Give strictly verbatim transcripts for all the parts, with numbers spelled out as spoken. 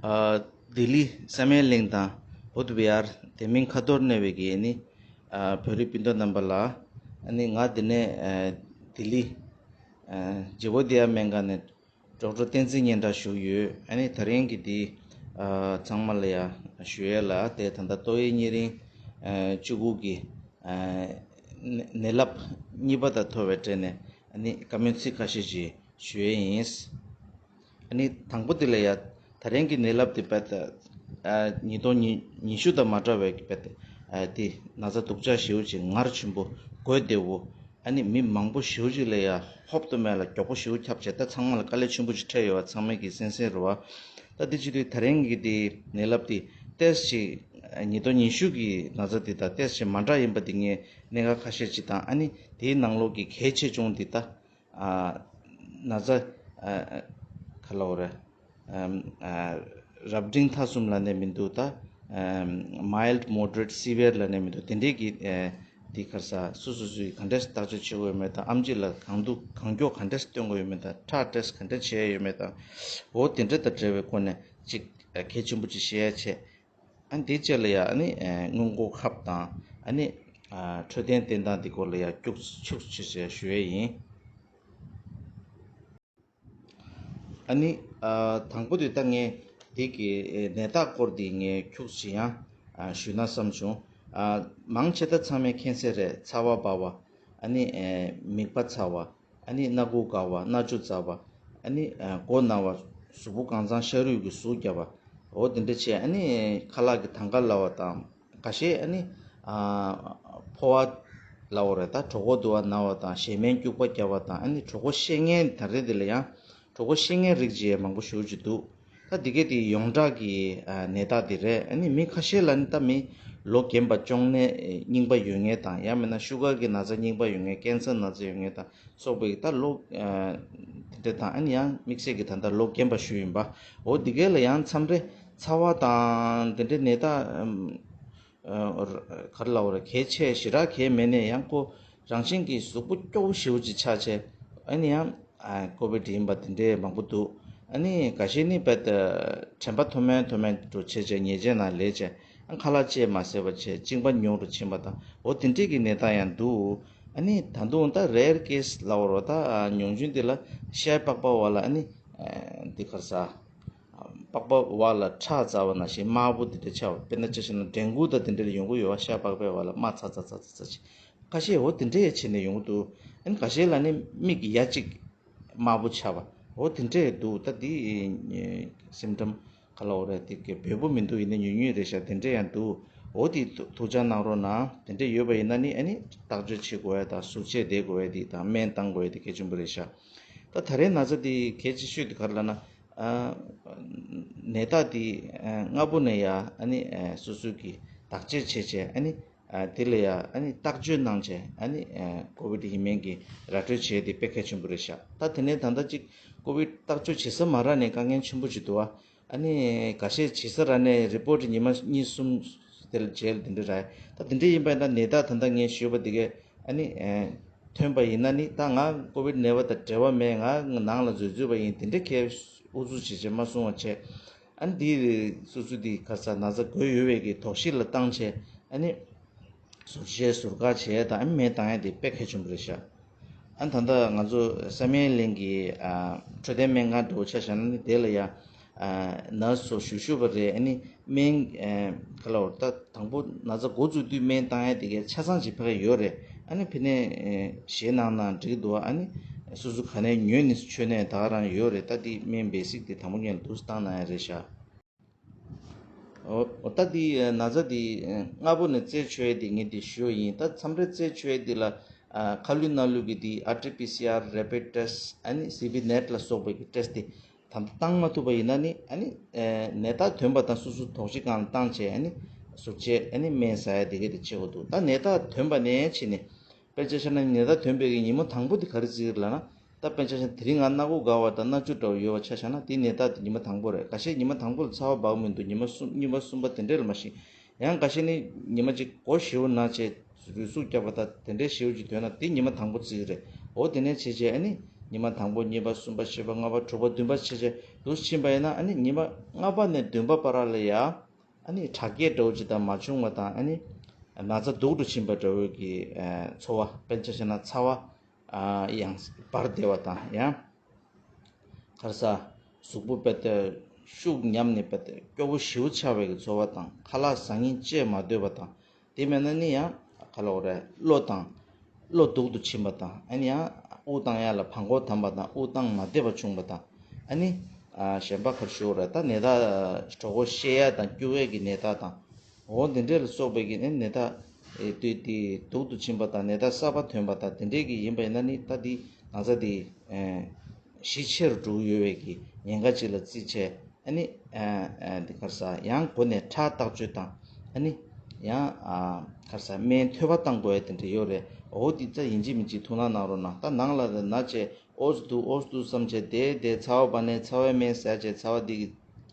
ཨ། ལྡི་ལི་བསམ་ཡས་གླིང་དང་བུདྡྷ་བི་ཧར་དེ་མིན་ཁ་ཐོར་གནས་པའི་གི་ཨ་ནི་ཨ་བོད་རིགས་སྤུན་ཟླ་རྣམ་པ་ལ། ཨ་ནི་ང་འདི་ནས་ཨ་ལྡི་ལི་ཨ་ཇེ་བོ་དྷི་ཡ་སྨན་ཁང་ནས་ཌོག་ཊར་བསྟན་འཛིན་སྙན་གྲགས་ཞུ་གི་ཡོད། ཨ་ནི་ད་རིང་གི་འདི་ཨ་ཚང་མ་ལ་ཡ་ཞུ་ཡས་ལ་དེ་ད་ལྟ་ཏོག་དབྱིབས་གཉན་རིམས་ཨ་བཅུ་དགུ་གི་ཨ་ནད་ནད་རླབས་གཉིས་པ་དང་ཐོ་བའི་གྲས་ནས་ཨ་ནི་བཀའ་མོལ་ཚིག་ཁ་ཤས་ཅིག་ཞུ་ཡས་ཡིན། ཨ་ནི་དང་པོ་དེ་ལ་ཡ་ད་རིང་གི་ནད་རླབས་དེ་རྦད་དེ་ཨ་ཉིས་སྟོང་ཉི་ཉི་ཤུ་དང་མ་འདྲ་བའི་རྦད་དེ་ཨ་དེ་ན་ཚ་སྡུག་ཅག་ཞེ་པོ་ཅིག་ངར་ཆེན་པོ་འགོས་བདེ་བོ། ཨ་ནི་མི་མང་པོ་ཞེ་པོ་ཅིག་ལ་ཡ་ཧོབ་ཏེ་མེད་ལ་མགྱོགས་པོ་ཞེ་པོ་ཁྱབ་བྱས། ད་ཚང་མ་ལ་དཀའ་ལས་ཆེན་པོ་ཅིག་འཕྲད་ཡོད་པ་ཚང་མས་ཀྱི་གསན་གསན་རེད་བ། ད་དེ་བྱེད་དུས་ད་རིང་གི་དེ་ནད་རླབས་དེ་ཏོག་ཙམ་ཅིག་ཉིས་སྟོང་ཉི་ཤུ་གི་ན་ཚ་དེ་དང་ཏོག་ཙམ་མ་འདྲ་ཡིན་པ་དེ་ངས་གནད་འགག་ཁ་ཤས་ཅིག་དང་། ཨ་ནི་དེའི་ནང་ལོགས་ཀྱི་གལ་ཆེ་ཆུང་དེ་ད་ཨ་ན་ཚ་ཨ་ག་ལབ་དགོས་རེད། ཨམ་ཨ་རབ་འབྲིང་ཐ་གསུམ་ལབ་ནས་མི་འདུག་ད་ཨམ་mild moderate severe ལབ་ནས་མི་འདུག་དེ་འདྲའི་གི་ཨ་དེ་ག་རེ་ཟ་སོ་སོ་སོས་ག་འདྲས་བརྟག་དཔྱད་བྱེད་དགོས་ཡོད་མེད་དང་། ཨེམ་ཆི་ལ་གང་འདུག་གང་མགྱོགས་ག་འདྲས་སྟོན་དགོས་ཡོད་མེད་དང་། ཁྲག་ཊེ་སི་ག་འདྲས་བྱས་ཡོད་མེད་དང་། འོ་དེ་འདྲ་དང་འབྲེལ་བའི་སྐོར་ནས་ཅིག་ཨ་གལ་ཆེན་པོ་ཅིག་བཤད་ཡ་བྱས། ཨ་ནི་དེའི་རྗེས་ལ་ཡ་ཨ་ནི་ཨ་སྔོན་འགོག་ཁབ་དང་ཨ་ནི་ཨ་འཕྲོད་བསྟེན་བསྟེན་སྟངས་འདི་སྐོར་ལ་ཡ་ཁྱུག་ཁྱུག་ཅིག་ཞུ་ཡས་ཡིན། ཨ་ནི་ཨ་དང་པོ་དེ་ད་ངས་འདི་གི་ཨེ་ནད་རྟགས་སྐོར་འདི་ངས་ཁྱུག་ཅིག་ཡང་ཨ་ཞུས་ན་བསམ་བྱུང་། ཨ་མང་ཆེ་ད་ཚང་མས་མཁྱེན་གསལ་རེད། ཚ་བ་འབར་བ། ཨ་ནི་ཨེ་མིད་པ་ཚ་བ། ཨ་ནི་སྣ་ཁུག་འགག་པ། སྣ་ཆུ་འཛག་པ། ཨ་ནི་ཨ་མགོ་ན་བ། གཟུགས་པོ་གང་གཙང་ཤ་རུས་ཀྱི་ཟུག་རྒྱབ་པ། འོ་དེ་འདྲ་བྱས། ཨ་ནི་ཁ་ལག་གི་དང་ག་ལ་བ་དང་། འགའ་ཤས་ཨ་ནི་ཨ་ཕོ་བ་ལབ་དགོས་རེད། ད་གྲོད་ཁོག་འདུ་བ་ན་བ་དང་། བཞེས་སྨན་སྐྱུག་པ་རྒྱབ་པ་དང་། ཨ་ནི་གྲོད་ཁོག་བཤལ་མཁན། ད་རེས་འདི་ལ་ཡང་གྲོད་ཁོག་བཤལ་མཁན་རིགས་ཅིག་མང་པོ་ཞེ་པོ་ཅིག་འདུག་ད་འདི་གས་དེ་ཡོངས་གྲགས་ཀྱི་ཨ་ནད་རྟགས་དེ་རེད། ཨ་ནི་མི་ཁ་ཤས་ལ་ནི་ད་མི་ལོ་རྒན་པ་གཅོང་ནད་རྙིང་པ་ཡོད་མཁན་དང་། ཡང་མིན་ན་ཤུ་གར་གྱི་ན་ཚ་རྙིང་པ་ཡོད་མཁན། ཀན་སར་ན་ཚ་ཡོད་མཁན་དང་སོགས་པའི་ད་ལོ་ཨ་དེ་འདྲ་དང་། ཨ་ནི་ཡང་དམིགས་བསལ་གྱི་ད་ལྟ་ལོ་རྒན་པ་ཞུ་ཡིན་པ། འོ་འདི་གས་ལ་ཡང་མཚམས་རེ་ཚ་བ་དང་དེ་འདྲའི་ནད་རྟགས་ཨམ་ཨ་ག་རེ་ལབ་དགོས་རེད། གལ་ཆེ་ཞེ་དྲག་གལ་མེད་ནས་ཡང་ཁོ་རང་བཞིན་གྱིས་གཟུགས་པོ་སྐྱོ་བོ་ཞེ་པོ་ཅིག་ཆགས་བྱས། ཨ་ནི་ཡང་ཨ་ཀོ་བིད་ཡིན་པ་དེ་འདྲའི་མང་པོ་འདུག་ཨ་ནི་འགའ་ཤས་ནི་རྦད་དེ་དྲན་པ་མཐོ་དམན་མཐོ་དམན་འགྲོ་བྱས་བྱས། ཉལ་ཆས་ནང་ལས་བྱས། ཨ་ཁ་ལག་ཅིག་མ་བཟས་པ་བྱས། གཅིན་པ་ཉུང་རུ་ཕྱིན་པ་དང་། འོ་དེ་འདྲའི་གི་ནད་རྟགས་ཡང་འདུག་ཨ་ནི་ད་དུང་ད་རེར་ཀེ་སི་ལབ་དགོས་རེད། ད་ཉུང་ཆུང་དེ་ལ་ཤའི་པགས་པ་བ་ལ་ཨ་ནི་ཨ་འདི་ག་རེ་ཟ། པགས་པ་བ་ལ་ཁྲག་འཛག་པ་ནང་བཞིན་དམར་པོ་དེ་འདྲ་ཆགས་པ། དཔེར་ན་ཆ་བཞག་ན་འགྲན་ཁུལ་དང་དེ་འདྲ་ལ་ཡོང་གི་ཡོད་པ། ཤ་པགས་པའི་བ་ལ་དམར་ཚ་ཚ་ཚ་ཚ་ཚ་ཅིག་ཁ་ཤས་འོ་དེ་འདྲ་ཡང་བྱས་ནས་ཡོང་གི་འདུག་ཨ་ནི་འགའ་ཤས་ལ་ནི་མིག་ཡ་གཅིག་དམར་པོ་ཆགས་པ། འོ་དེ་འདྲ་ཡང་འདུག་ད་འདི་སིམ་ཊམ་ག་ལབ་དགོས་རེད། དེ་གི་འབེལ་པོ་མི་འདུག་ཡིན་ན་ཉུང་ཉུང་རེད་ཤག་དེ་འདྲ་ཡང་འདུག་འོ་དེ་ཐུགས་འཆར་གནང་རོགས་གནང་། དེ་འདྲ་ཡོད་པ་ཡིན་ན་ནི་ཨ་ནི་བརྟག་དཔྱད་བྱེད་དགོས་ཡ་དང་། ཟུར་བཅད་བསྡད་དགོས་ཡ་དེ་དང་། སྨན་བཏང་དགོས་ཡ་དེ་གལ་ཆེན་པོ་རེད་ཤག་ད་ད་རེས་ན་ཚ་དེ་གལ་ཆེ་ཤོས་དེ་ག་རེ་ལབ་ན། ཨ་ནད་རྟགས་དེ་ཨ་སྔ་པོ་ནས་ཡ་ཨ་ནི་ཨ་སོ་སོ་གིས་བདག་གཅེས་བྱས་བྱས། ཨ་ནི་ཨ་དེ་ལ་ཡ་ཨ་ནི་བརྟག་དཔྱད་གནང་བྱས། ཨ་ནི་ཨ་ཀོ་བིད་ཡིན་མིན་གྱི་ར་སྤྲོད་བྱས་དེ་དཔེ་གལ་ཆེན་པོ་རེད་ཤག་ད་དེ་ནས་ད་ལྟ་ཅིག་ཀོ་བིད་བརྟག་དཔྱད་བྱེད་ས་མ་རག་ནས་དཀའ་ངལ་ཆེན་པོ་ཅིག་འདུག་བ། ཨ་ནི་འགའ་ཤས་བྱེད་ས་རག་ནས་རི་པོ་ཊི་ཉི་མ་གཉིས་གསུམ་དེ་ལ་རྗེས་ལ་དེ་འདྲ་རག་ད་དེ་འདྲ་ཡིན་པ་ཡིན་ན་ནད་རྟགས་ད་ལྟ་ངས་ཞུས་པ་དེ་གས་ཨ་ནི་ཨ་ཐོན་པ་ཡིན་ན་ནི། ད་ང་ཀོ་བིད་ནད་པ་དང་འབྲེལ་བ་མེད། ང་ནང་ལ་འཛུལ་འཛུལ་བ་ཡིན། དེ་འདྲ་ཁས་ཨུ་ཚུགས་བྱེད་བྱེད་མ་གསུང་བ་བྱས། ཨ་ནི་འདི་སོ་སོ་འདི་ག་རེ་ཟ་ན་ཚ་འགོས་ཡོད་པའི་གི་དོགས་གཞི་ལ་བཏང་བྱས། ཨ་ནི་ཟུར་བཅད་ཟུར་བཀག་བྱས་དང་། ཨ་ནི་སྨན་བཏང་ཡ་དེ་དཔེ་གལ་ཆེན་པོ་རེད་ཤག་ཨ་ནི་ད་ལྟ་ང་ཚོ་བསམ་ཡས་གླིང་གི་ཨ་འཕྲོད་བསྟེན་སྨན་ཁང་འདྲ་བོ་ཆ་བཞག་ན་ནི། དེ་ལ་ཡ་ཨ་ནར་སི་ཚོ་ཞུ་ཞུ་བ་རེད། ཨ་ནི་སྨན་ཨ་ག་ལབ་དགོས་རེད། ད་དང་པོ་ན་ཚ་འགོ་བཙུགས་དུས་སྨན་བཏང་ཡ་དེ་གའི་ཆ་ཚང་ཅིག་ཕ་གི་ཡོད་རེད། ཨ་ནི་ཕ་གི་ནས་ཨ་ཞལ་ནང་ན་འགྲིག་འདུག་ཨ་ནི་སོ་སོ་ག་ནས་ཉོས་ནས་མཆོད་ནས་ད་ག་རང་ཡོད་རེད། ད་དེ་སྨན་བེ་སིག་དེ་དང་པོ་ཉིད་ལ་འདུག་སེ་བཏང་གནང་ཡ་རེད་ཤག་འོ་འོ་ད་དེ་ན་ཚ་དེ་སྔ་པོ་ནས་རྩད་ཆོད་ཡ་དེ་ངས་དེ་ཞུ་ཡ་ཡིན། ད་མཚམས་རེ་རྩད་ཆོད་ཡ་དེ་ལ་ཨ་ཁ་ལུད་སྣ་ལུད་ཀྱི་དེ་ཨར་ཊི་པི་སི་ཨར་རེ་པིཌ་ཊེ་སི་ཊི། ཨ་ནི་སི་བི་ནེཊ་ལ་སོགས་པའི་གི་ཊེ་སི་ཊི་དེ་ད་ལྟ་བཏང་མ་ཐུབ་པ་ཡིན་ན་ནི། ཨ་ནི་ཨ་ནད་རྟགས་ཐོན་པ་དང་སོ་སོ་དོགས་གཞི་སྒང་ལ་བཏང་བྱས། ཨ་ནི་ཟུར་བཅད། ཨ་ནི་སྨན་ཟ་ཡ་དེ་ག་དེ་བྱེད་དགོས་འདུག་ད་ནད་རྟགས་ཐོན་པ་ནས་བྱས་ནས་དཔེར་ཆ་བཞག་ན་ནད་རྟགས་ཐོན་པའི་གི་ཉིན་མོ་དང་པོ་དེ་ག་རེ་བརྩི་གི་རེད་ལབ་ན། ད་དཔེར་ཆ་བཞག་ན་དེ་རིང་ང་སྣ་ཁུག་འགག་པ་དང་སྣ་ཆུ་འདྲ་བོ་ཡོད་པ་ཆ་བཞག་ན། དེ་ནད་རྟགས་དེ་ཉི་མ་དང་པོ་རེད། འགའ་ཤས་ཉི་མ་དང་པོ་ལ་ཚ་བ་འབར་གི་མི་འདུག་ཉི་མ་གསུམ་གཉིས་པ་གསུམ་པ་དེ་འདྲ་ལ་མ་གཞི། ཡང་འགའ་ཤས་ནི་ཉི་མ་གཅིག་མགོ་ཞེ་པོ་ན་བྱས་རུས་ཟུག་རྒྱག་པ་དང་དེ་འདྲའི་ཞེ་པོ་ཅིག་ཐོན་ན་དེ་ཉི་མ་དང་པོ་བརྩི་གི་རེད། འོ་དེ་ནས་བྱས་བྱས་ཨ་ནི་ ཉི་མ་དང་པོ་གཉིས་པ་གསུམ་པ་བཞི་པ་ལྔ་པ་དྲུག་པ་བདུན་པ་བྱས་བྱས་འདུག་ཕྱིན་པ་ཡིན་ན། ཨ་ནི་ཉི་མ་ལྔ་པ་ནས་བདུན་པ་བར་ལ་ཡ་ཨ་ནི་དྲག་སྐྱེད་འདྲ་བོ་ཅིག་དང་མ་བྱུང་བ་དང་། ཨ་ནི་ན་ཚ་སྡུག་ཏུ་ཕྱིན་པ་འདྲ་བོའི་གི་ཨ་ཚོར་བ། དཔེར་ན་ཆ་བཞག་ན་ཚ་བ་ཨ་ཡང་འབར་བསྡད་པ་དང་། ཡང་ག་རེ་ཟ། གཟུགས་པོ་རྦད་དེ་ཤུགས་ཉམས་ནས་རྦད་དེ་སྐྱོ་པོ་ཞེ་པོ་ཆགས་པའི་གི་ཚོར་བ་དང་། ཁ་ལག་ཟ་སྙིང་རྗེ་མ་འདོད་པ་དང་། དེ་མེད་ན་ནི་ཡང་ག་རེ་ལབ་དགོས་རེད། བློ་དང་བློ་སྡུག་ཏུ་ཕྱིན་པ་དང་། ཨ་ནི་ཡང་དབུགས་བཏང་ཡག་ལ་བྲང་ཁོག་འཐམ་པ་དང་། དབུགས་བཏང་མ་བདེ་བ་བྱུང་བ་དང་། ཨ་ནི་ཨ་གཞན་པ་ག་རེ་ཞུ་དགོས་རེད། ད་ནད་རྟགས་གྲོད་ཁོག་བཤལ་ཡག་དང་སྐྱུག་ཡག་གི་ནད་རྟགས་དང་། འོ་འདི་འདྲ་ལ་སོགས་པའི་གི་ནི་ནད་རྟགས། ཨེ་དུས་དེ་སྡུག་ཏུ་ཕྱིན་པ་དང་། ནད་རྟགས་གསར་པ་ཐོན་པ་དང་། དེ་འདྲའི་གི་ཡིན་པ་ཡིན་ན་ནི་ད་འདི་ན་ཚ་དེ་ཨེ་ཞི་ཆེ་རུ་འགྲོ་གི་ཡོད་པའི་གི་ཉེན་ཁ་ཅིག་ལ་བརྩིས་བྱས། ཨ་ནི་ཨ་ཨ་འདི་ག་རེ་ཟ། ཡང་འགོ་ནས་ཁྲག་བརྟག་དཔྱད་དང་། ཨ་ནི་ཡང་ཨ་ག་རེ་ཟ། སྨན་ཐོད་པ་བཏང་དགོས་ཡ་དེ་འདྲ་ཡོད་རེད། འོ་འདི་ད་ཡིན་གཅིག་མིན་གཅིག་ཐུགས་སྣང་གནང་རོགས་གནང་། ད་ནང་ལ་ན་བྱས་ཨོ་ཙི་འདུག་ཨོ་ཙི་འདུག་བསམ་བྱས་བསྡད་བསྡད། ཚ་བ་བབས་ནས་ཚ་བའི་སྨན་ཟས་བྱས། ཚ་བ་འདི་གི་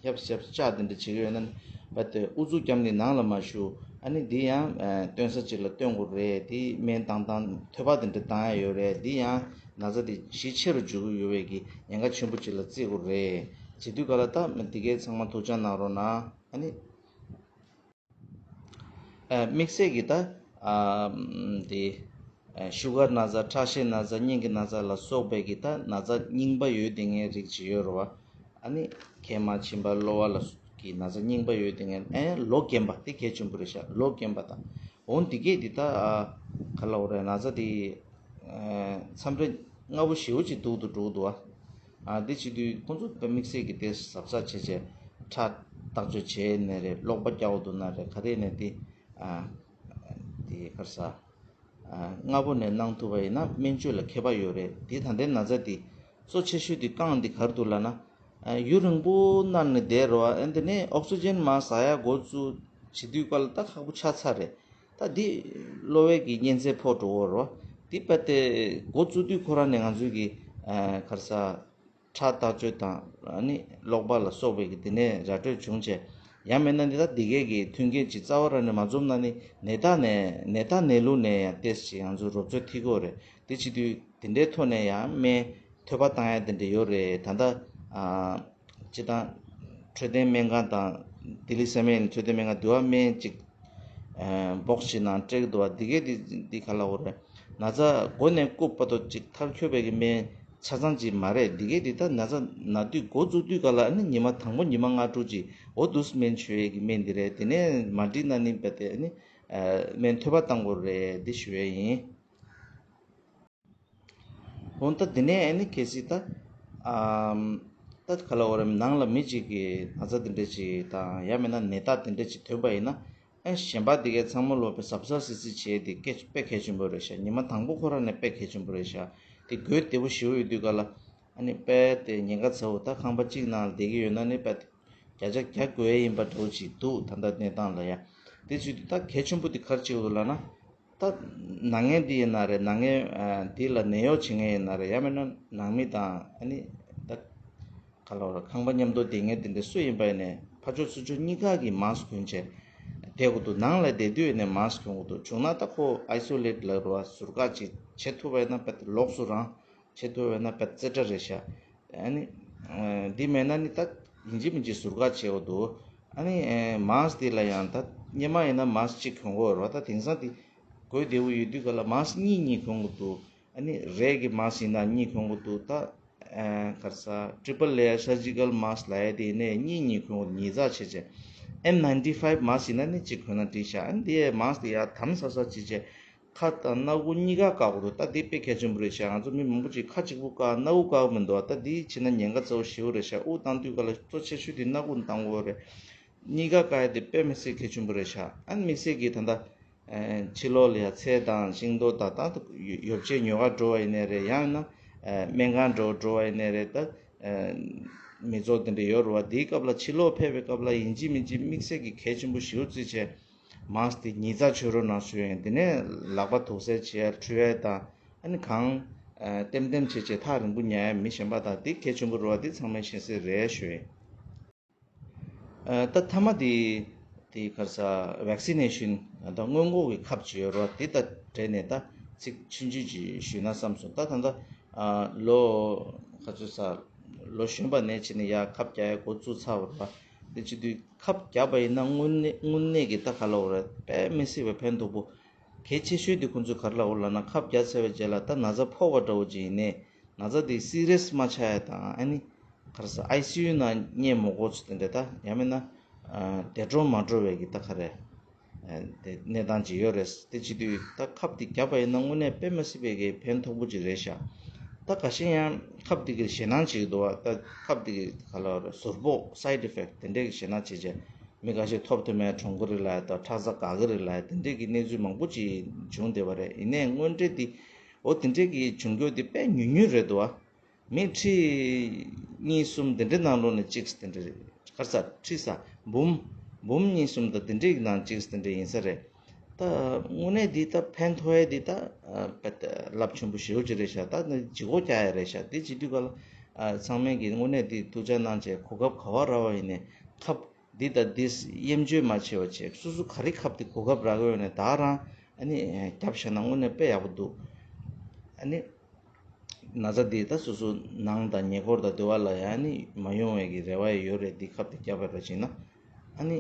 ཧེབ་ཧེབ་བཅག་དེ་འདྲ་བྱེད་ཀྱི་ཡོད་ན་ནི། རྦད་དེ་ཨུ་ཚུགས་བརྒྱབ་ནས་ནང་ལ་མ་བཞུགས། ཨ་ནི་འདི་ཡང་ཨ་སྟོན་ས་ཅིག་ལ་སྟོན་དགོས་རེད། དེ་སྨན་བཏང་སྟངས་ཐོད་པ་དེ་འདྲ་བཏང་ཡ་ཡོད་རེད། འདི་ཡང་ན་ཚ་དེ་ཞི་ཆེ་རུ་འཇུག་གི་ཡོད་པའི་གི་ཉེན་ཁ་ཆེན་པོ་ཅིག་ལ་བརྩི་དགོས་རེད། བྱེད་དུས་ག་ལ་ད་འདི་གའི་ཚང་མ་ཐུགས་འཆམ་གནང་རོགས་གནང་། ཨ་ནི། ཨ་དམིགས་བསལ་གྱི་ད་ཨ་དེ་ཨ་ཤུ་གར་ན་ཚ། ཁྲག་ཤེད་ན་ཚ། སྙིང་གི་ན་ཚ་ལ་སོགས་པའི་གི་ད་ན་ཚ་རྙིང་པ་ཡོད་བསྡད་མཁན་རིགས་ཅིག་ཡོད་རེད་བ། ཨ་ནི་མཁལ་མ་མཆིན་པ་གློ་བ་ལ་སོགས་ཀྱི་ན་ཚ་རྙིང་པ་ཡོད་བསྡད་མཁན། ཨེ་ལོ་རྒན་པ་དེ་གལ་ཆེན་པོ་རེད་ཤག་ལོ་རྒན་པ་དང་། འོ་འདི་གས་འདི་ད་ཨ་ག་ལབ་དགོས་རེད། ན་ཚ་དེ་ཨ་མཚམས་རེ་སྔ་པོ་ཞེ་པོ་ཅིག་སྡུག་ཏུ་འགྲོ་གི་འདུག་བ། ཨ་འདི་བྱེད་དུས་ཁོང་ཚོ་དཔེ་དམིགས་བསལ་གྱི་དེ་གཟབ་གཟབ་བྱས་བྱས་ཁྲག་བརྟག་དཔྱད་བྱས་ནའི་རེད། གློག་པ་རྒྱག་དགོས་འདུག་ན་རེད། ག་རེ་ནས་དེ་ཨ་དེ་ག་རེ་ཟ། ཨ་སྔ་པོ་ནས་གནང་ཐུབ་པ་ཡིན་ན་སྨན་བཅོས་ལ་མཁས་པ་ཡོད་རེད། དེ་ད་ལྟའི་ན་ཚ་དེ་གཙོ་ཆེ་ཤོས་དེ་རྐང་འདི་ག་རེ་འདུག་ལབ་ན། ཨ་ཡུན་རིང་པོ་གནར་ནས་བསྡད་རེད་བ། ཨ་འདི་ནས་ཨོག་སི་ཇན་མར་ཟ་ཡ་འགོ་བཙུགས་བྱེད་དུས་སྐབས་ལ་ད་ཁག་པོ་ཆགས་ཚར་རེད། ད་འདི་གློ་བའི་གི་གཉན་ཚད་ཕོག་འགྲོ་གི་རེད་བ། འདི་རྦད་དེ་འགོ་བཙུགས་དུས་ཁོ་རང་ནས་ང་ཚོའི་གི་ཨ་ག་རེ་ཟ། ཁྲག་བརྟག་དཔྱད་དང་། ཨ་ནི་གློག་པ་ལ་སོགས་པའི་གི་དེ་ནས་ར་སྤྲོད་བྱུང་བྱས། ཡང་མིན་ན་ནི་ད་འདི་གས་ཀྱི་མཐུན་རྐྱེན་ཅིག་རྩ་བ་རང་ནས་མ་འཛོམས་ན་ནི་ནད་རྟགས་ནས་ནད་རྟགས་ནད་ལུགས་ནས་ཡང་ཏོག་ཙམ་ང་ཚོ་རོབ་ཚོད་ཐིག་གི་རེད། དེ་བྱེད་དུས་དེ་འདྲའི་ཐོག་ནས་ཡང་སྨན་ཐོད་པ་བཏང་ཡ་དེ་འདྲ་ཡོད་རེད། ད་ལྟ་ཨ་སྤྱིར་བཏང་འཕྲོད་བསྟེན་སྨན་ཁང་དང་། ལྡི་ལི་སི་ཨེམ་ཨེ་ཨེལ་འཕྲོད་བསྟེན་སྨན་ཁང་འདི་བ་སྨན་ཅིག་ཨ་སྦོག་སི་ཅིག་ནང་སྤྲད་ཀྱི་འདུག་བ། འདི་གས་འདི་འདི་ག་ལབ་དགོས་རེད། ན་ཚ་འགོ་ནས་རྐུབ་བར་དུ་ཅིག་མཐར་འཁྱོལ་བའི་གི་སྨན་ཆ་ཚང་ཅིག་མ་རེད། འདི་གས་འདི་ད་ན་ཚ་ན་དུས་འགོ་བཙུགས་དུས་ག་ལ་ཨ་ནི་ཉི་མ་དང་པོ་ཉི་མ་ལྔ་དྲུག་ཅིག་འོ་འདུག་སྨན་མཆོད་ཡས་ཀྱི་སྨན་འདི་རེད། དེ་ནས་མ་འགྲིག་ན་ནི་རྦད་དེ་ཨ་ནི་ཨ་སྨན་ཐོད་པ་བཏང་དགོས་རེད། འདི་ཞུ་ཡས་ཡིན། འོ་ད་འདི་ནས་ཨ་ནི་གལ་སྲིད་ད་ཨམ་ད་ག་ལབ་དགོས་རེད། ནང་ལ་མི་གཅིག་གིས་ན་ཚ་འདི་འདྲ་ཅིག་དང་ཡང་མིན་ན་ནད་རྟགས་འདི་འདྲ་ཅིག་ཐོན་པ་ཡིན་ན། ཨ་གཞན་པ་འདི་གས་ཚང་མ་ལོ་དཔེ་གཟབ་གཟབ་སིལ་སིལ་བྱས་ཏེ་དཔེ་དཔེ་གལ་ཆེན་པོ་རེད་ཤག་ཉི་མ་དང་པོ་ཁོ་རང་ནས་དཔེ་གལ་ཆེན་པོ་རེད་ཤག་དེ་འགོས་བདེ་པོ་ཞེ་པོ་ཡོད་དུས་ག་ལ་ཨ་ནི་དཔེ་དེ་ཉེན་ཁ་ཚ་བོ། ད་ཁང་པ་གཅིག་ནང་ལ་བསྡད་ཀྱི་ཡོད་ན་ནི་དཔེ་བརྒྱ་ཆ་བརྒྱ་འགོས་ཡ་ཡིན་པ་འདྲ་བོ་ཅིག་འདུག་ད་ལྟ་གནས་སྟངས་ལ་ཡ། དེ་བྱེད་དུས་ད་གལ་ཆེན་པོ་དེ་ག་རེ་བྱེད་དགོས་ལབ་ན། ད་ན་མཁན་དེ་ཡིན་ན་རེད། ན་མཁན་ཨ་དེ་ལ་ནད་གཡོག་བྱེད་མཁན་ཡིན་ན་རེད། ཡང་མིན་ན་ནང་མི་དང་ཨ་ནི་ད་ག་ལབ་རེད། ཁང་པ་མཉམ་དུ་བསྡད་མཁན་དེ་འདྲ་སུ་ཡིན་པ་ཡིན་ནའི་ཕར་ཕྱོགས་ཚུར་ཕྱོགས་གཉིས་ཀ་གིས་མཱསི་གོན་བྱས་བསྡད་དགོས་འདུག་ནང་ལ་བསྡད་དུས་ཡིན་ནའི་མཱསི་གོན་དགོས་འདུག་བྱུང་ན་ད་ཁོ་ཨའི་སོ་ལེཊ་ལབ་རེད་བ། ཟུར་བཀག་ཅིག་བྱེད་ཐུབ་པ་ཡིན་ན་དཔེ་ལོགས་སུ་རང་བྱེད་ཐུབ་པ་ཡིན་ན་དཔེ་རྩེ་གྲ་རེད་ཤག་ཨ་ནི་ཨ་འདི་མེད་ན་ནི་ད་ཡིན་གཅིག་མིན་གཅིག་ཟུར་བཀག་བྱེད་དགོས་འདུག་ཨ་ནི་ཨ་མཱསི་དེ་ལ་ཡང་ད་སྔོན་མ་ཡིན་ན་མཱསི་གཅིག་གོན་དགོས་རེད་བ། ད་དེང་སང་དེ་འགོས་བདེ་པོ་ཡོད་དུས་ག་ལ་མཱསི་གཉིས་གཉིས་གོན་དགོས་འདུག་ཨ་ནི་རས་ཀྱི་མཱསི་ཡིན་ན་གཉིས་གོན་དགོས་འདུག་ད་ཨ་ག་རེ་ཟ། ཊི་རི་པལ་ལེ་ཡར་སར་ཇི་ཀལ་མཱསི་ལབ་ཡ་དེ་ཡིན་ནའི་གཉིས་གཉིས་གོན་དགོས་འདུག་ཉིས་བརྩེགས་བྱས་བྱས། ཨེན་ནའིན་ཊི་ཕའིབ་མཱསི་ཡིན་ན་ནི་གཅིག་གོན་ན་འགྲིག་ཤག་ཨ་ནི་དེ་མཱསི་དེ་ཡར་དམ་ཟབ་ཟབ་བྱས་བྱས། ཁ་དང་སྣ་ཁུག་གཉིས་ཀ་བཀག་དགོས་འདུག་ད་འདི་དཔེ་གལ་ཆེན་པོ་རེད་ཤག་ང་ཚོ་མི་མང་པོ་ཅིག་ཁ་གཅིག་པུ་བཀག་སྣ་ཁུག་བཀག་མི་འདུག་ད་འདི་བྱས་ན་ཉེན་ཁ་ཚ་བོ་ཞེ་པོ་རེད་ཤག་དབུགས་གཏོང་དུས་ག་ལ་གཙོ་ཆེ་ཤོས་དེ་སྣ་ཁུག་གཏོང་དགོས་རེད། གཉིས་ཀ་བཀག་ཡ་དེ་དཔེ་མི་སྲིད་གལ་ཆེན་པོ་རེད་ཤག་ཨ་ནི་དམིགས་བསལ་གྱིས་ད་ལྟ་ཕྱི་ལོགས་ལ་ཡ་ཚལ་དང་ཤིང་ཏོག་དང་། ད་ཡོ་བྱད་ཉོ་གར་འགྲོ་བ་ཡིན་ནའི་རེད། ཡང་ན་སྨན་ཁང་འགྲོ་འགྲོ་བ་ཡིན་ནའི་རེད། ད་མི་ཚོགས་དེ་འདྲ་ཡོད་རེད་བ། དེའི་སྐབས་ལ་ཕྱི་ལོགས་ཕེབས་པའི་སྐབས་ལ་ཡིན་གཅིག་མིན་གཅིག་དམིགས་བསལ་གྱིས་གལ་ཆེན་པོ་ཞེ་པོ་བརྩིས་བྱས། མཱསི་དེ་ཉིས་བརྩེགས་བྱེད་རོགས་གནང་ཞུ་ཡིན། དེ་ནས་ལག་པ་དུག་སེལ་བྱེད་ཡ་འཁྲུ་ཡ་དང་། ཨ་ནི་གང་ཨ་ལྟེམ་ལྟེམ་བྱེད་བྱེད་ཐག་རིང་པོ་ཉལ་ཡ་མི་གཞན་པ་དང་། དེ་གལ་ཆེན་པོ་རེད་བ། དེ་ཚང་མས་ཤེས་གསལ་རེད་ཞུ་ཡིན། ཨ་ད་མཐའ་མ་དེ་དེ་ག་རེ་ཟ། ཝེག་སི་ནེ་ཤིན། ད་སྔོན་འགོག་གི་ཁབ་ཅིག་ཡོད་རེད་བ། དེ་དང་འབྲེལ་ནས་ད་ཚིག་ཆུང་ཆུང་ཅིག་ཞུས་ན་བསམ་སོང་། ད་ད་ལྟ་ ཨ་ལོ་ག་ཚོད་ས་ལོ་གཞོན་པ་ནས་བྱས་ནས་ཡར་ཁབ་རྒྱག་ཡ་འགོ་བཙུགས་ཚར་བ་རེད་པ། དེ་བྱེད་དུས་ཁབ་རྒྱག་པ་ཡིན་ན་དངོས་གནས་དངོས་གནས་ཀྱི་ད་ག་ལབ་དགོས་རེད། དཔེ་མི་སྲིད་པའི་ཕན་ཐོགས་པོ། གལ་ཆེ་ཤོས་དེ་ཁོང་ཚོས་ག་རེ་ལབ་དགོས་ལབ་ན། ཁབ་རྒྱག་ཚར་བའི་རྗེས་ལ་ད་ན་ཚ་ཕོག་པ་འདྲ་བོ་ཅིག་ཡིན་ནའི། ན་ཚ་དེ་སི་རི་ཡས་མ་ཆགས་ཡ་དང་། ཨ་ནི་ག་རེ་ཟ། ཨའི་སི་ཡུ་ནང་བསྙལ་མི་དགོས་ཚུལ་དེ་འདྲ། ད་ཡང་མིན་ན་ཨ་འདས་གྲོངས་མ་འགྲོ་བའི་གི་ད་ག་རེ། ཨ་དེ་གནས་སྟངས་ཅིག་ཡོད་རེད། དེ་བྱེད་དུས་ད་ཁབ་དེ་བརྒྱབ་པ་ཡིན་ན་དངོས་གནས་དཔེ་མི་སྲིད་པའི་གི་ཕན་ཐོགས་པོ་ཅིག་རེད་ཤག། ད་ཁ་ཤས་ཡང་ཁབ་དེ་གི་ཞེད་སྣང་བྱེད་ཀྱི་འདུག་བ། ད་ཁབ་དེ་གི་ག་ལབ་རེད། ཟུར་ཕོག་side effect དེ་འདྲའི་གི་ཞེད་སྣང་བྱེད་བྱས། མི་ཁ་ཤས་ཐོབ་ཐུབ་མེད་གྲོངས་ཀྱི་རེད་ལབ་ཡ་དང་། ཁྲག་རྩ་འགག་གི་རེད་ལབ་ཡ་དེ་འདྲའི་གི་གནས་ཚུལ་མང་པོ་ཅིག་བྱུང་བསྡད་པ་རེད། ཡིན་ནའི་དངོས་འབྲེལ་དེ་འོ་དེ་འདྲའི་གི་བྱུང་རྒྱུ་དེ་དཔེ་ཉུང་ཉུང་རེད་འདུག་བ། མི་ཁྲི་གཉིས་གསུམ་དེ་འདྲའི་ནང་ལོགས་ནས་གཅིག་དེ་འདྲ་རེད། ག་རེ་ཟ། ཁྲི་ས་འབུམ་འབུམ་གཉིས་གསུམ་དང་དེ་འདྲའི་ནང་གཅིག་དེ་འདྲ་ཡིན་ས་རེད། ད་དངོས་གནས་འདི་ད་ཕན་ཐོགས་ཡས་འདི་ད་ཨ་དཔེ་རླབས་ཆེན་པོ་ཞེ་པོ་ཅིག་རེད་ཤག། ད་ནི་ལྗིད་ཁོག་རྒྱག་ཡས་རེད་ཤག། དེ་བྱེད་དུས་ག་ལ་ཨ་ཚང་མས་ཀྱི་དངོས་གནས་འདི་ཐུགས་ཅག་གནང་བྱས། གོ་སྐབས་ག་བ་རག་པ་ཡིན་ནའི་ཁབ་འདི་དང་འདི་དབྱེ་འབྱེད་མ་བྱས་པ་བྱས། སོ་སོ་ག་རེ་ཁབ་དེ་གོ་སྐབས་རག་གི་ཡོད་ནའི་ད་རང་ཨ་ནི་རྒྱབ་བཞག་ན་དངོས་གནས་དཔེ་ཡག་པོ་འདུག། ཨ་ནི་ན་ཚ་འདི་ད་སོ་སོ་ནང་དང་ཉེ་འཁོར་དང་སྡེ་བ་ལ་ཡང་ནི་མ་ཡོང་བའི་གི་རེ་བ་ཡོད་རེད། འདི་ཁབ་དེ་བརྒྱབ་པ་ར་བྱས་ན། ཨ་ནི་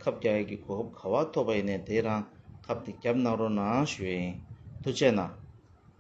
ཁབ་རྒྱག་ཡས་ཀྱི་གོ་སྐབས་ག་བ་ཐོབ་པ་ཡིན་ནའི་དེ་རང་ཁབ་དེ་བརྒྱབ་གནང་རོགས་གནང་ཞུ་ཡས་ཡིན། ཐུགས་རྗེ་གནང་།